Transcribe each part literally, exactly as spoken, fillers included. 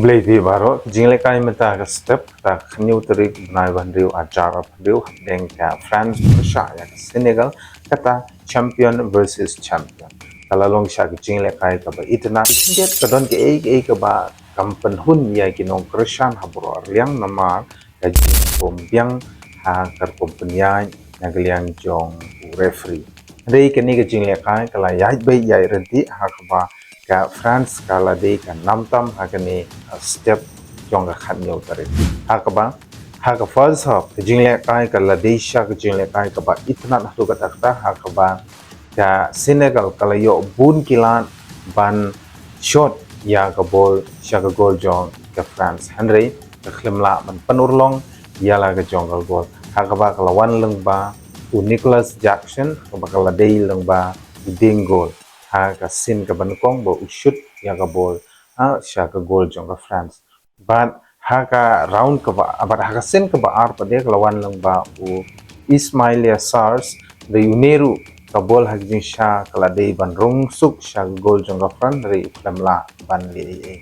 Khublei phi baroh. Ka jinglehkai mynta ka step, ka khathynñiew tarik bnai ba hynriew arhajar arphew hynriew, hapdeng ka France pyrshah ïa ka Senegal, kata champion versus champion. Ka la long sha ka jinglehkai kaba itynnad. Khyndiat ka don kaei kaei kaba kam pynhun ïa ki nongkyrshan ha baroh arliang namar ka jingpynbiang ha ka rukom pynïaid na ka liang jong u referee. Hynrei kane ka jinglehkai ka la ïaid beit ïaid ryntih ha kaba ka France ka la dei ka namtam ha kane ka step jong ka khathynñiew tarik. Ha kaba ha ka first half ka jinglehkai ka la dei sha ka jinglehkai kaba itynnad haduh katta katta ha kaba ka Senegal ka la ïoh bun ki lad ban shot ïa ka bol sha ka gol jong ka France. Hynrei ka khlem lah ban pynurlong ïa la ka jong ka gol. Ha kaba ka la wan lyngba u Nicolas Jackson, kaba ka la dei lyngba u dieng gol. Ha ka sien kaba nyngkong ba u shot ïa ka bol ha sha ka gol jong ka France. Bad ha ka round kaba, bad ha ka sien kaba ar pat de ka la wan lyngba u Ismaila Sarr, da une ruh ka bol ha ka jingshah ka la dei ban rung suk sha ka gol jong ka France, hynrei u khlem lah ban leh ei ei.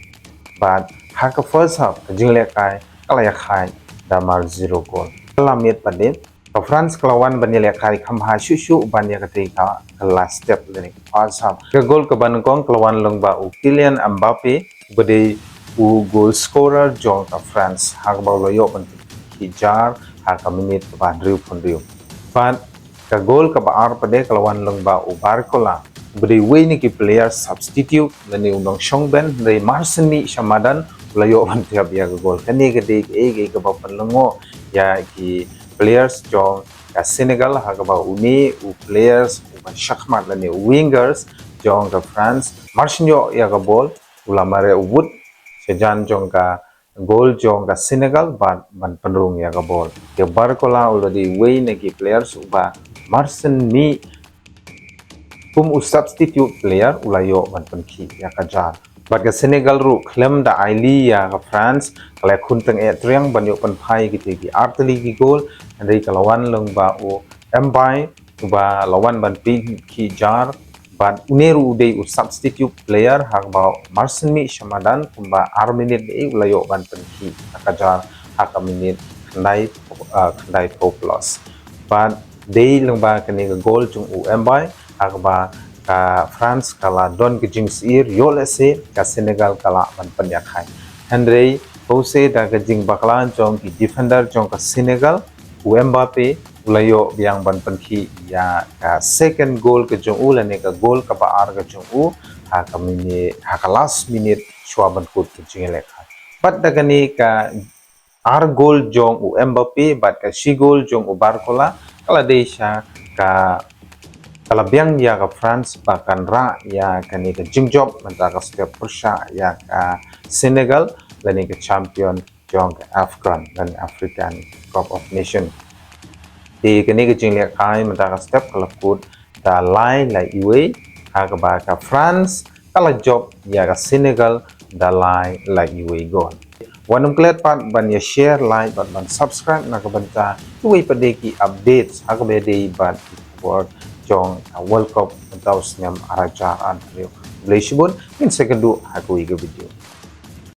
Bad ha ka first half ka jinglehkai ka la ïakhih da mar zero goal. Ka la miet pat de ka France ka la wan ban ïalehkai kham bha shuh shuh ban ïa katei ka, ka last step lane ka first half. Ka gol kaba nyngkong ka la wan lyngba u Kylian Mbappe, uba dei u goal scorer jong ka France, ha kaba u la ïoh ban pynkhih jar ha ka minit kaba hynriewphew hynriew. Bad ka gol kaba ar pat de ka la wan lyngba u Barcola, uba dei uwei na ki player substitute lane u nongshong bench, hynrei mar shen mih sha madan u la ïoh ban thiap ïa ka gol. Kane ka dei kaei kaei kaba pynlyngngoh ïa ki players jong ka Senegal, ha kaba une u players uba shakhmat lane u wingers jong ka France mar shen ïoh ïa ka bol u la mareh u wut shajan jong ka gol jong ka Senegal bad ban pynrung ïa ka bol. Ka Barcola u la dei uwei na ki players uba mar shen mih kum u substitute player u la ïoh ban pynkhih ïa ka jar. Bad ka Senegal ruh khlem da ailad ïa ka France, ka la khun tang eh triang ban ïoh pynphai kitei ki artylli ki gol, hynrei ka la wan lyngba u Mbappe uba la wan ban pynkhih jar. Bad une ruh u dei u substitute player ha kaba mar shen mih sha madan kumba ar minit de u la ïoh ban pynkhih ïa ka jar ha ka minit khyndai, ah, khyndaiphew plus. Bad dei lyngba kane ka gol jong u Mbappe ha kaba ka France ka la don ka jingsyier, ïoh lehse ka Senegal ka lah ban pynïakhai. Hynrei pause da ka jingbakla jong ki defender jong ka Senegal, u Mbappe u la ïoh biang ban pynkhih ïa ka second goal ka jong u lane ka gol kaba ar ka jong u ha ka minit, ha ka last minute shuwa ban kut ka jinglehkai. Bad da kane ka ar gol jong u Mbappe bad ka shi gol jong u Barcola ka la dei sha ka, ka la biang ïa ka France ba kan rah ïa kane ka jingjop mynta ka step pyrshah ïa ka Senegal lane ka champion jong ka AFCON lane African Cup of Nation. Te kane ka jinglehkai mynta ka step ka la kut da lai la iwei, ha kaba ka France ka la jop ïa ka Senegal da lai la iwei gol. Wat nym klet pat ban ïa share, like bad ban subscribe na ka bynta kiwei pat de ki updates ha kaba dei bad ki khubor jong ka World Cup mynta u snem arhajar arphew hynriew. Khublei shibun, ngin sa ïakynduh ha kawei ka video.